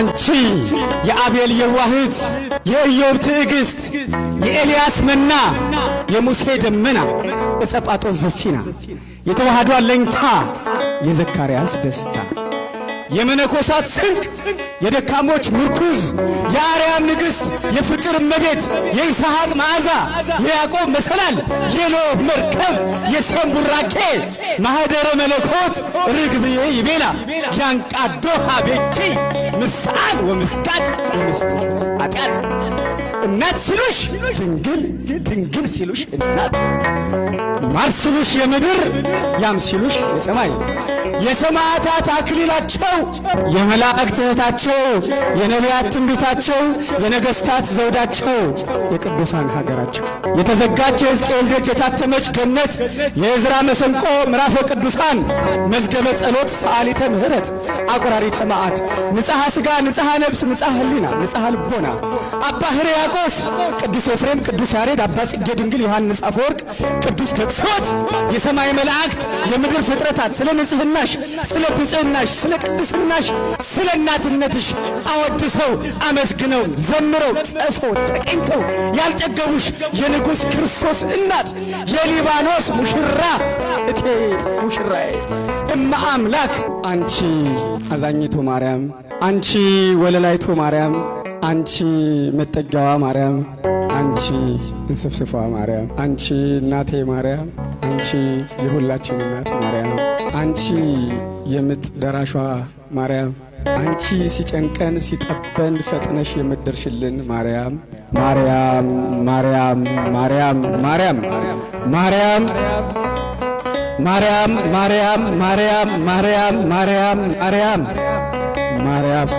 አንቺ የአቤል የዋህት፣ የኢዮብ ትዕግስት፣ የኤልያስ መና፣ የሙሴ ደመና፣ ዕፀ ጳጦስ ዘሲና፣ የተዋህዶ አለኝታ፣ የዘካርያስ ደስታ፣ የመነኮሳት ስንቅ፣ የደካሞች ምርኩዝ፣ የአርያም ንግሥት፣ የፍቅር እመቤት፣ የይስሐቅ መዓዛ፣ የያዕቆብ መሰላል፣ የኖህ መርከብ፣ የሴም ቡራኬ፣ ማኅደረ መለኮት ርግብዬ ይቤላ ያንቃዶ ሀቤኪ ምስአል ወምስጋድ ወምስጢር ኃጢአት። እናት ሲሉሽ ድንግል፣ ድንግል ሲሉሽ እናት፣ ማር ሲሉሽ የምድር፣ ያም ሲሉሽ የሰማይ፣ የሰማዕታት አክሊላቸው፣ የመላእክት እህታቸው፣ የነቢያት ትንቢታቸው፣ የነገሥታት ዘውዳቸው፣ የቅዱሳን ሀገራቸው፣ የተዘጋች የሕዝቅኤል ደጅ፣ የታተመች ገነት፣ የዕዝራ መሰንቆ፣ ምዕራፈ ቅዱሳን፣ መዝገበ ጸሎት፣ ሰዓሊተ ምሕረት፣ አቁራሪተ መዓት፣ ንጽሐ ሥጋ፣ ንጽሐ ነፍስ፣ ንጽሐ ሕሊና፣ ንጽሐ ልቦና፣ አባ ሕርያቆስ፣ ቅዱስ ኤፍሬም፣ ቅዱስ ያሬድ፣ አባ ጽጌ ድንግል፣ ዮሐንስ አፈወርቅ፣ ቅዱስ ደቅስዮት፣ የሰማይ መላእክት፣ የምድር ፍጥረታት ስለ ንጽህናሽ፣ ስለ ብጽህናሽ፣ ስለ ቅድስናሽ፣ ስለ እናትነትሽ አወድሰው፣ አመስግነው፣ ዘምረው፣ ጽፈው፣ ተቀኝተው ያልጠገቡሽ የንጉሥ ክርስቶስ እናት፣ የሊባኖስ ሙሽራ፣ እቴ ሙሽራዬ እመ አምላክ፣ አንቺ አዛኝቱ ማርያም፣ አንቺ ወለላይቱ ማርያም፣ አንቺ መጠጊያዋ ማርያም፣ አንቺ እንስፍስፏ ማርያም፣ አንቺ እናቴ ማርያም፣ አንቺ የሁላችን እናት ማርያም፣ አንቺ የምጥ ደራሿ ማርያም፣ አንቺ ሲጨንቀን ሲጠበን ፈጥነሽ የምትደርሽልን ማርያም፣ ማርያም፣ ማርያም፣ ማርያም፣ ማርያም፣ ማርያም፣ ማርያም፣ ማርያም፣ ማርያም፣ ማርያም፣ ማርያም፣ ማርያም፣ ማርያም።